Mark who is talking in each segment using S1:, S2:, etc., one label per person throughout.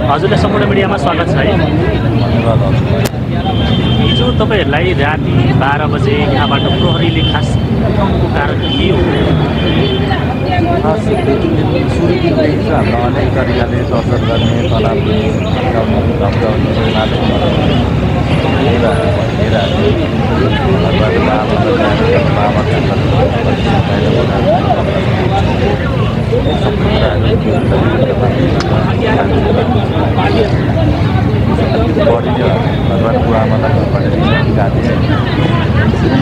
S1: हजुरलाई सम्पूर्ण मिडियामा स्वागत छ है। हिजो तपाईँहरूलाई राति 12 बजे यहाँबाट प्रहरीले खास उठाउनुको कारण के हो?
S2: खास सुरु दिनदेखि चाहिँ हामीलाई अनेक तरिकाले टर्चर गर्ने, तनाव दिने, धम्काउने, भगवान्को आमालाई घरबाट रिसाउने गाडी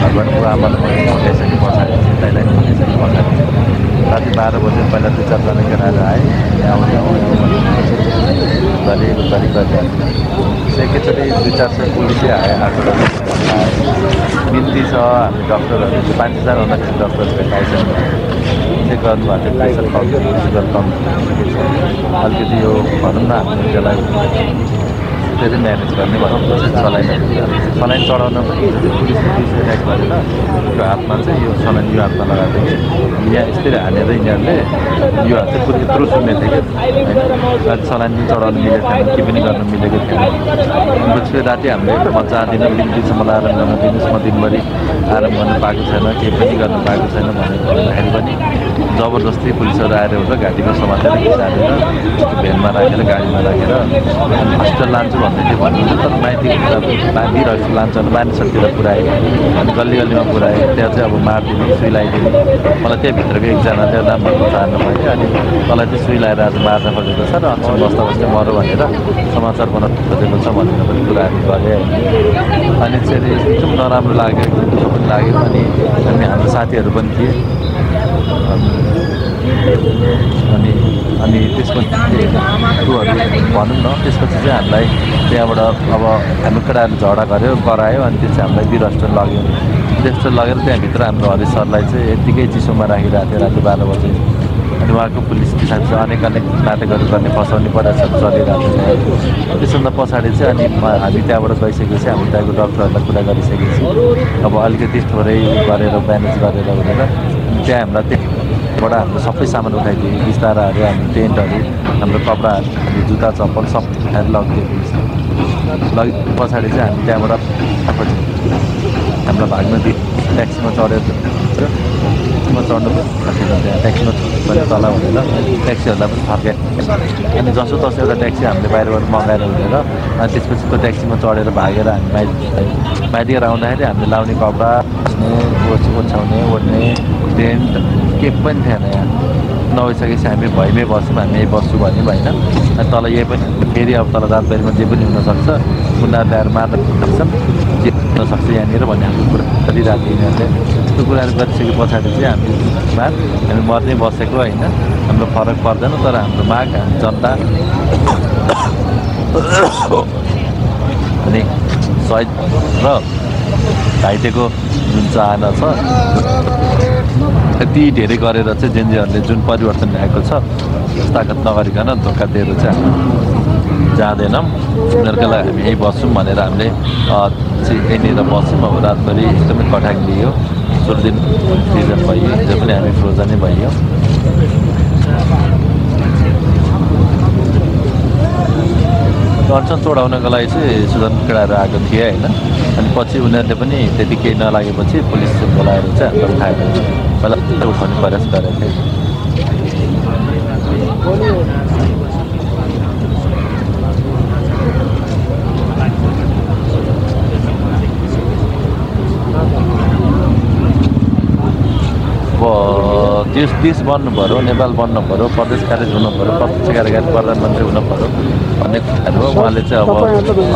S2: भगवान्को आमालाई पठाइसके पछाडि चिन्तालाई पठाइसके पछाडि राति 12 बजे पहिला 2-4 जना केटाहरू आए आउने एकैचोटि 2-400 पुलिसै आए 8 बिन्ती छ हामी डक्टरहरू 5,000 भन्दाखेरि डक्टर भेटाइसक्यो चेक गर्नुभएको थियो प्रेसर कम सुगर कम अलिकति यो भनौँ न हामीले त्यसलाई त्यसरी म्यानेज गर्ने भनौँ सलाइन चढाउन पनि पुलिसले 200 ट्याक्स गरेर यो हातमा चाहिँ यो सलाइन यो हातमा लगाएको थियो कि यहाँ यस्तै हानेर यिनीहरूले यो हात चाहिँ पुरै यत्रो सुन्ने थियो कि होइन सलाइन पनि चढाउनु मिलेको थिएन के पनि गर्न मिलेको थिएन पछि राति हामीले म जाँदिनँ बिन्तीसम्म आराम गर्न दिनुहोस् म दिनभरि आराम गर्न पाएको छैन केही पनि गर्न पाएको छैन भनेर भन्दाखेरि पनि जबरजस्ती पुलिसहरू आएर एउटा घाँटीमा समातेर खिचारेर भ्यानमा राखेर गाडीमा राखेर हस्पिटल लान्छु भन्दै थियो भन्नु तर माइती दिइरहेको लान्छ मानिसहरूतिर पुऱ्याएँ अनि गल्ली गल्लीमा पुऱ्याएँ त्यहाँ चाहिँ अब मारिदिने सुई लगाइदिने मलाई त्यहाँभित्रको एकजना त्यो राम्रो चाहनु भयो अनि तँलाई चाहिँ सुई लगाएर आज मार्न खोजेको छ र अनसन बस्दा बस्दै मऱ्यो भनेर समाचार बनाउन खोजेको छ भनेर पनि कुराहरू गरेँ अनि चाहिँ एकदम नराम्रो लाग्यो एकदम दुःख पनि लाग्यो अनि हाम्रो साथीहरू पनि थिए अनि त्यसपछि त्योहरू भनौँ न त्यसपछि चाहिँ हामीलाई त्यहाँबाट अब हाम्रो केटाहरूले झगडा गऱ्यो करायो अनि त्यो चाहिँ हामीलाई वीर हस्पिटल लग्यो वीर हस्पिटल लगेर त्यहाँभित्र हाम्रो हरिश सरलाई चाहिँ यत्तिकै चिसोमा राखिरहेको थियो राति 12 बजे अनि उहाँको पुलिस पिछाडि चाहिँ अनेक नाटकहरू गर्ने फसाउने प्रयासहरू चलिरहेको थियो त्यसभन्दा पछाडि चाहिँ अनि हामी त्यहाँबाट गइसकेपछि हामी त्यहाँको डक्टरहरूलाई कुरा गरिसकेपछि अब अलिकति थोरै गरेर म्यानेज गरेर भनेर त्यहाँ हामीलाई त्यहाँबाट हाम्रो सबै सामान उठाइदियो बिस्ताराहरू हाम्रो टेन्टहरू हाम्रो कपडाहरू हाम्रो जुत्ता चप्पल सब उठाएर लगिदियो पुलिसले लगे पछाडि चाहिँ हामी त्यहाँबाट हामीलाई भाग्न दियो ट्याक्सीमा चढेर ट्याक्सीमा चढ्नु त्यहाँ ट्याक्सीमा पनि तल भनेर ट्याक्सीहरूलाई पनि फर्कायो अनि जसो तसो एउटा ट्याक्सी हामीले बाहिरबाट मगाएर हुँदैन अनि त्यसपछि त्यो ट्याक्सीमा चढेर भागेर हामी बाहिर आउँदाखेरि हामीले लाउने कपडा ओछ्याउने ओढ्ने टेन्ट के पनि थिएन यहाँ नभइसकेपछि हामी भैमै बस्छौँ हामी यहीँ बस्छु भन्यौँ होइन अनि तल यही पनि फेरि अब तल रातभरिमा जे पनि हुनसक्छ उनीहरू ल्याएर मार्न सक्छन् जे हुनसक्छ यहाँनिर भन्ने हाम्रो कुरा गरिरहेको थियो यिनीहरूले त्यो कुराहरू गरिसके पछाडि चाहिँ हामी मर्दै बसेको होइन हाम्रो फरक पर्दैन तर हाम्रो माग हामी जनता अनि शहीद र घाइतेको जुन चाहना छ यति धेरै गरेर चाहिँ जेनजीहरूले जुन परिवर्तन ल्याएको छ ताकत नगरिकन धोका दिएर चाहिँ हामी जाँदैनौँ उनीहरूका लागि हामी यहीँ बस्छौँ भनेर हामीले यहीँनिर बस्यौँ अब रातभरि एकदमै कठाङ लियो 16 दिन फ्रिजन भयो हिजो पनि हामी फ्रोजनै भइयो अनसन चढाउनको लागि चाहिँ सुजन केटाहरू आएको थिए होइन अनि पछि उनीहरूले पनि त्यति केही नलागेपछि पुलिस बोलाएर चाहिँ हामीलाई उठाएर पहिला उठाउने प्रयास गरेको थिए अब देश बन्नु पऱ्यो नेपाल बन्नु पऱ्यो प्रदेश कार्य हुनु पऱ्यो प्रत्यक्ष कार्यकारी प्रधानमन्त्री हुनु पऱ्यो भन्ने कुराहरू हो उहाँले चाहिँ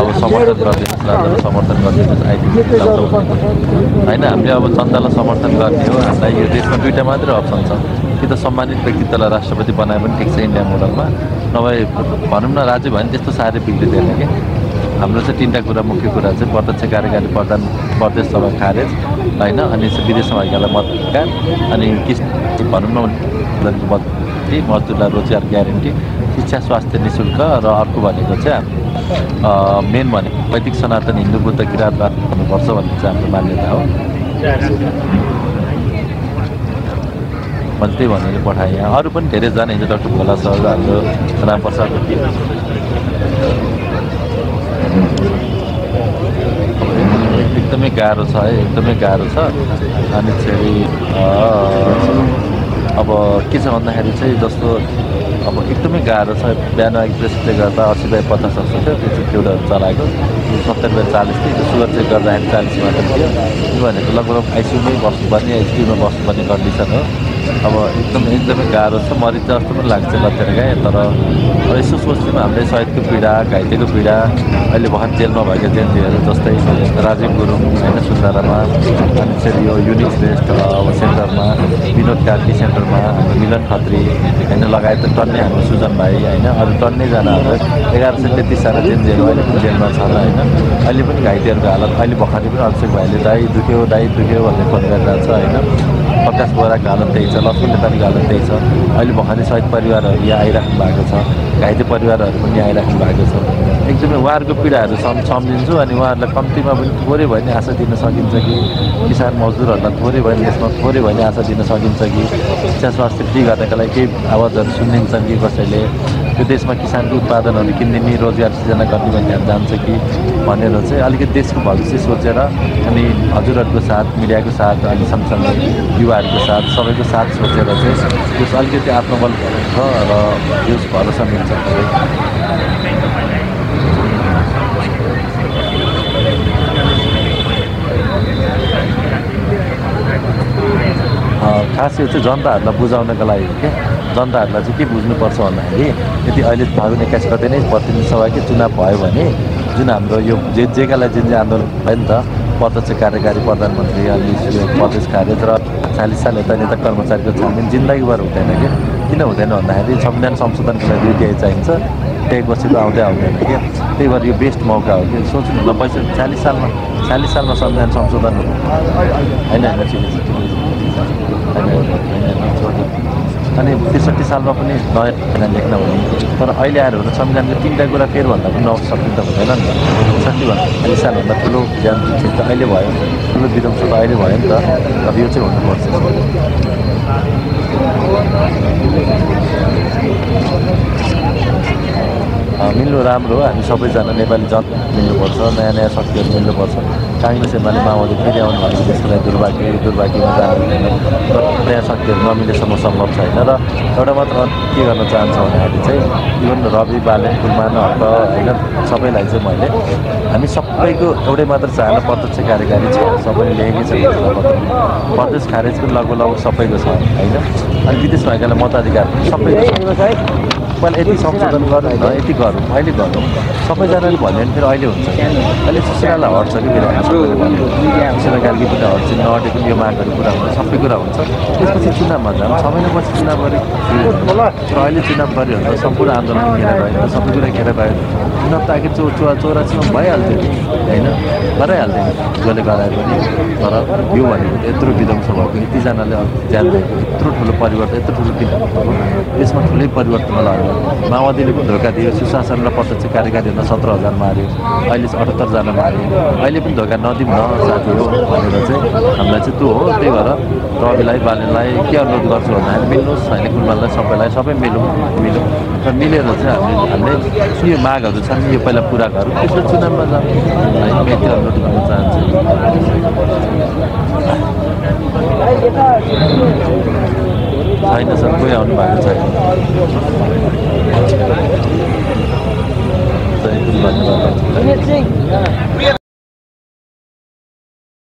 S2: अब समर्थन गरिदिनुहोस् राजालाई समर्थन गरिदिनुहोस् आइदिनुहोस् होइन हामीले अब जनतालाई समर्थन गर्ने हो हामीलाई यो देशमा दुईवटा मात्रै अप्सन छ कि त सम्मानित व्यक्तित्वलाई राष्ट्रपति बनाए पनि ठिक छ इन्डिया मोडलमा नभए भनौँ न राज्य भयो भने त्यस्तो साह्रै बिग्रिँदैन कि हाम्रो चाहिँ 3टा कुरा मुख्य कुरा चाहिँ प्रत्यक्ष कार्यकारी प्रदेश सभा खारेज होइन अनि विदेशमा भएकालाई मताधिकार अनि भनौँ न मजदुरलाई रोजगार ग्यारेन्टी शिक्षा स्वास्थ्य निःशुल्क र अर्को भनेको चाहिँ मेन भनेको वैदिक सनातन हिन्दू बुद्ध किराँतवाद हुनुपर्छ भन्ने चाहिँ हाम्रो मान्यता हो मैले त्यही भनेर पठाएँ यहाँ अरू पनि धेरैजना हिजो डाक्टर भोला सर हाम्रो रामप्रसाद गाह्रो छ है, एकदमै गाह्रो छ। अनि चाहिँ अब के छ भन्दाखेरि चाहिँ जस्तो अब एकदमै गाह्रो छ। बिहान एक्सप्रेसले गर्दा 80/50 जस्तो थियो, त्यो चाहिँ फ्लुइडहरू चलाएको 70/40 थियो। त्यो सुगर चेक गर्दाखेरि 40 मात्र थियो। यो भनेको लगभग आइसियुमै बस्नुपर्ने, आइसियुमा बस्नुपर्ने कन्डिसन हो। अब एकदमै गाह्रो छ। मरिन्छ जस्तो पनि लाग्छ कतिपय। तर यसो सोच्थ्यौँ हामीले शहीदको पीडा, घाइतेको पीडा, अहिले भर्खर जेलमा भएका जेनजीहरू जस्तै राजीव गुरुङ होइन सुन्दारामा, अनि चाहिँ यो युनिक्स बेस्ट अब सेन्टरमा, विनोद कार्की सेन्टरमा हाम्रो मिलन खत्री होइन, लगायत टन्ने हाम्रो सुजन भाइ होइन, अरू टन्नैजनाहरू 1133 जना जेनजीहरू अहिले पनि जेलमा छन् होइन। अहिले पनि घाइतेहरूको हालत, अहिले भर्खरै पनि अभिषेक भाइले दाइ दुख्यो भन्ने फोन गरिरहेको छ होइन। प्रकाश बोराको हालत त्यही छ, लक्ष्मण नेपालीको हालत त्यही छ। अहिले भर्खरै शहीद परिवारहरू यहाँ आइराख्नु भएको छ, घाइते परिवारहरू पनि यहाँ आइराख्नु भएको छ। एकदमै उहाँहरूको पीडाहरू सम्झिन्छु। अनि उहाँहरूलाई कम्तीमा पनि थोरै भए पनि आशा दिन सकिन्छ कि किसान मजदुरहरूलाई थोरै भए पनि यसमा थोरै भए पनि आशा दिन सकिन्छ कि शिक्षा स्वास्थ्य फ्री गर्नका लागि केही आवाजहरू सुनिन्छन् कि कसैले यो देशमा किसानको उत्पादनहरू किनिदिने, रोजगार सिर्जना गर्ने ध्यान जान्छ कि भनेर चाहिँ अलिकति देशको भविष्य सोचेर अनि हजुरहरूको साथ, मिडियाको साथ, अनि सँगसँगै युवाहरूको साथ, सबैको साथ सोचेर चाहिँ त्यस अलिकति आत्मबल छ र त्यस भरोसा मिल्छ। खास यो चाहिँ जनताहरूलाई बुझाउनको लागि हो क्या। जनताहरूलाई चाहिँ के बुझ्नुपर्छ भन्दाखेरि यदि अहिले फागुन 21 गते नै प्रतिनिधि सभाकै चुनाव भयो भने जुन हाम्रो यो जेका लागि जुन चाहिँ आन्दोलन भयो नि त, प्रत्यक्ष कार्यकारी प्रधानमन्त्री अनि प्रदेश कार्य र 40 साल यता नेता कर्मचारीको छानबिन जिन्दगीभर हुँदैन कि। किन हुँदैन भन्दाखेरि संविधान संशोधनको लागि UTI चाहिन्छ, त्यही बसेको आउँदैन क्या। त्यही भएर यो बेस्ट मौका हो कि। सोच्नु न 40 सालमा संविधान संशोधन होइन अनि 63 सालमा पनि नयाँ संविधान लेख्न हुने। तर अहिले आएर हुन संविधानको 3टा कुरा फेरि भन्दा पनि नसकिन्छ हुँदैन नि त। 40 सालभन्दा ठुलो ज्यान जुन त अहिले भयो, ठुलो विध्वंस त अहिले भयो नि त। अब यो चाहिँ हुनुपर्छ। मिल्नु राम्रो हो। हामी सबैजना नेपाली जनता मिल्नुपर्छ, नयाँ शक्तिहरू मिल्नुपर्छ। काङ्ग्रेस एमाले माओवादी फेरि आउनु भएको त्यसको लागि दुर्भाग्यमा जानुहुँदैन। तर नयाँ शक्तिहरू नमिलेसम्म सम्भव छैन। र एउटा मात्र के गर्न चाहन्छु भन्दाखेरि चाहिँ इभन रवि, बालेन, कुलमान, हक होइन, सबैलाई चाहिँ मैले हामी सबैको एउटै मात्र चाहना प्रत्यक्ष कार्यकारी छ। सबैले लेखेकै छ प्रदेश खारेजको लगभग सबैको छ होइन। अनि विदेश भएकालाई मताधिकार सबैको छ। पहिला यति संशोधन गरौँ न, यति गरौँ, अहिले गरौँ। सबैजनाले भन्यो भने फेरि अहिले हुन्छ। अहिले सुशीलालाई हट्छ कि मेरो सबैले भन्यो, सुशीला कार्की पनि हट्छ, नहटे पनि यो मागहरू पुरा हुन्छ, सबै कुरा हुन्छ। त्यसपछि चुनावमा जाऊँ, 6 महिनापछि चुनाव गरेँ। तर अहिले चुनाव गऱ्यो भने त सम्पूर्ण आन्दोलन खेर गयो, सबै कुरा खेर गयो। चुनाव त आखिर चोरा चुनाव भइहाल्थ्यो नि होइन, गराइहाल्थ्यो नि जसले गराए पनि। तर यो भनेको यत्रो विध्वंस भएको, यतिजनाले ज्यान दिएको, यत्रो ठुलो परिवर्तन, यत्रो ठुलो यसमा ठुलै परिवर्तन लाग्यो। माओवादीले पनि धोका दियो, सुशासन र प्रत्यक्ष कार्यकारीहरूलाई 17,000 मार्यो, अहिले 78 जना मार्यो। अहिले पनि धोका नदिउँ न साथी हो भनेर चाहिँ हामीलाई चाहिँ त्यो हो। त्यही भएर रविलाई, बालेनलाई के अनुरोध गर्छु भन्दाखेरि मिल्नुहोस् होइन, कुलमानलाई सबैलाई सबै मिलौँ र मिलेर चाहिँ हामीले यो मागहरू छन् यो पहिला पुरा गरौँ, त्यसपछि चुनावमा जाऊँ है। म यति अनुरोध गर्न चाहन्छु। छैन सर, कोही आउनु भएको छैन। धन्यवाद।